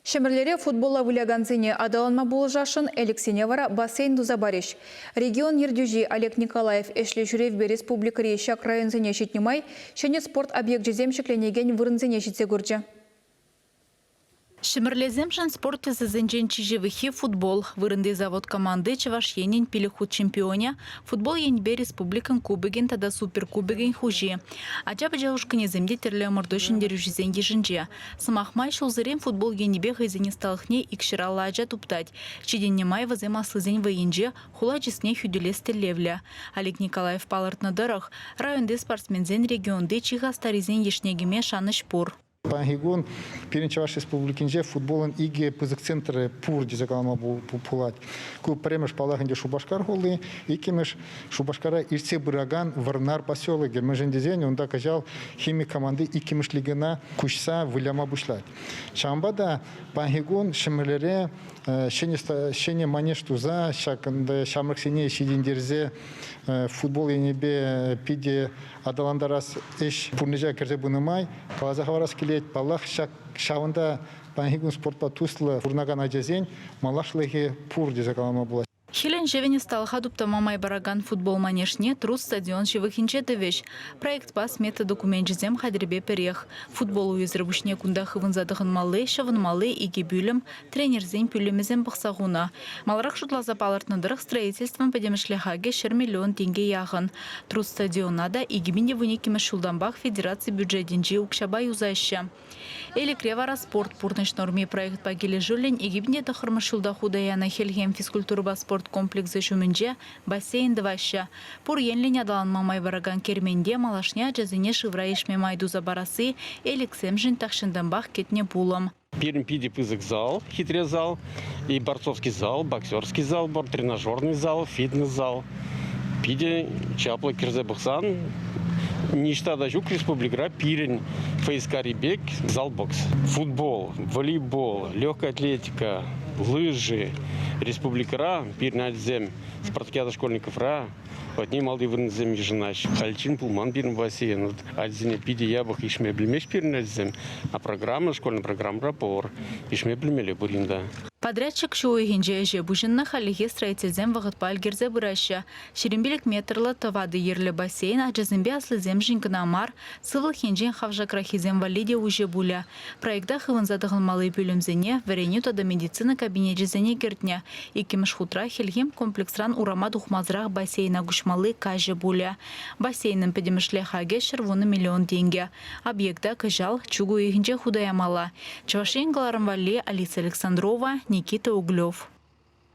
Ҫӗмӗрлере футболла вылякансене аталанма пулӑшасшӑн, Элӗксене вара бассейн туса парӗҫ. Регион ертӳҫи Олег Николаев ӗҫлӗ ҫӳревпе республикӑри ҫак районсене ҫитнӗ май ҫӗнӗ спорт объекчӗсем ҫӗкленекен вырӑнсене ҫитсе курчӗ. Ҫӗмӗрлесемшӗн спорт тӗсӗсенчен чи ҫывӑххи – футбол. Вырӑнти завод команди Чӑваш Енӗн пилӗк хут чемпионӗ, футбол енӗпе республикӑн кубокӗн тата суперкубокӗн хуҫи. Ача-пӑча ушкӑнӗсем те тӗрлӗ ӑмӑрту ҫӗнтерӳҫисен йышӗнче. Сӑмах май, ҫулсерен футбол енӗпе хӑйсен ӑсталӑхне икҫӗр аллӑ ача туптать. Ҫитӗннӗ май вӗсем аслисен вӑййинче хула чысне хӳтӗлес тӗллевлӗ. Олег Николаев палӑртнӑ тӑрӑх, районти спортсменсен регионти чи хастаррисен йышне кӗме шанӑҫ пур. Паянхи кун пирӗн Чӑваш Республикинче футболӑн икӗ пысӑк центрӗ пур тесе калама пулать. Ку пӗрремӗш, паллах ӗнтӗ, Шупашкар хули, иккӗмӗш Шупашкара иртсе пыракан Вӑрнар поселокӗ. Мӗншӗн тесен унта кӑҫал хими команди иккӗмӗш лигӑна куҫса выляма пуҫлать. Ҫавӑнпа та паянхи кун Ҫӗмӗрлере ҫӗнӗ манеж туса ҫакӑнта ҫамрӑксене ҫитӗнтерсе футбол енӗпе питӗ аталантарас ӗҫ пурнӑҫа кӗрсе пынӑ май каласа хӑварас килет. Паллах, ҫак ҫавӑнта паянхи кун спортпа туслӑ пурӑнакан ачасен малашлӑхӗ пур тесе калама пулать. Хӗлӗн-ҫӑвӗн ӑсталӑха туптама май паракан футбол манежне Трус стадион ҫывӑхӗнче тӑвӗҫ. Проектпа смета докуменчӗсем хатӗрпе пӗрех. Футбол уйӗсӗр пуҫне кунта хывӑнса тӑхӑнмалли, ҫӑвӑнмалли икӗ пӳлӗм, тренерсен пӳлӗмӗсем пӑхса хунӑ. Маларах шутласа палӑртнӑ тӑрӑх, строительствӑн пӗтӗмӗшле хакӗ 100 миллион тенке яхӑн. Трус стадиона та 2012-мӗш ҫултанпах федераци бюджетӗнчи укҫапа юсаҫҫӗ. Элӗкре вара «Спорт пурнӑҫ норми» проектпа килӗшӳллӗн 2009-мӗш ҫулта хута янӑ «Хӗлхем» физкультурӑпа спорт комплексӗ ҫумӗнче бассейн тӑваҫҫӗ. Пур енлӗн аталанма май паракан керменте малашне ачасене шывра ишме май туса парасси Элӗксемшӗн тахҫантанпах кӗтнӗ пулӑм. Пирӗн питӗ пысӑк зал, хитре зал, и борцовский зал, боксерский зал пур, тренажерный зал, фитнес-зал. Питӗ чаплӑ кӗрсе пӑхсан, ниҫта та ҫук республикӑра пирӗн ФСКри пек зал бокс. Футбол, волейбол, легкая атлетика, лыжи республикӑра пирӗн ачасем спартакиада школьниковра Патне малти вырӑнсем йышӑнаҫ. Хальччен пулман пирӗн бассейн. Вот ачасене питӗ япӑх ишме пӗлмест пирӗн ачасем. А программа, школьная программӑра пур. Ишме пӗлмелле пурин та. Подрядчик ҫу уйӑхӗнче ӗҫе пуҫӑннӑ, хальлӗхе строительсем вӑхӑтпа ӗлкӗрсе пыраҫҫӗ. 25 метрлӑ тӑватӑ йӗрлӗ бассейн ачасемпе аслисемшӗн кӑна мар, сывлӑх енчен хавшакраххисем валли те уҫӑ пулӗ. Проекта хывӑнса тӑхӑнмалли пӳлӗмсене, вӗренӳ тата медицина кабинечӗсене кӗртнӗ. Иккӗмӗш хутра «Хӗлхем» комплексран урама тухмасӑрах бассейна куҫмалли каҫӑ пулӗ. Бассейнӑн пӗтӗмӗшле хакӗ 110 миллион тенкӗ. Объекта кӑҫал чӳк уйӑхӗнче хута ямалла. Чӑваш Ен кӑларӑм валли Алиса Александрова, Никита Углев.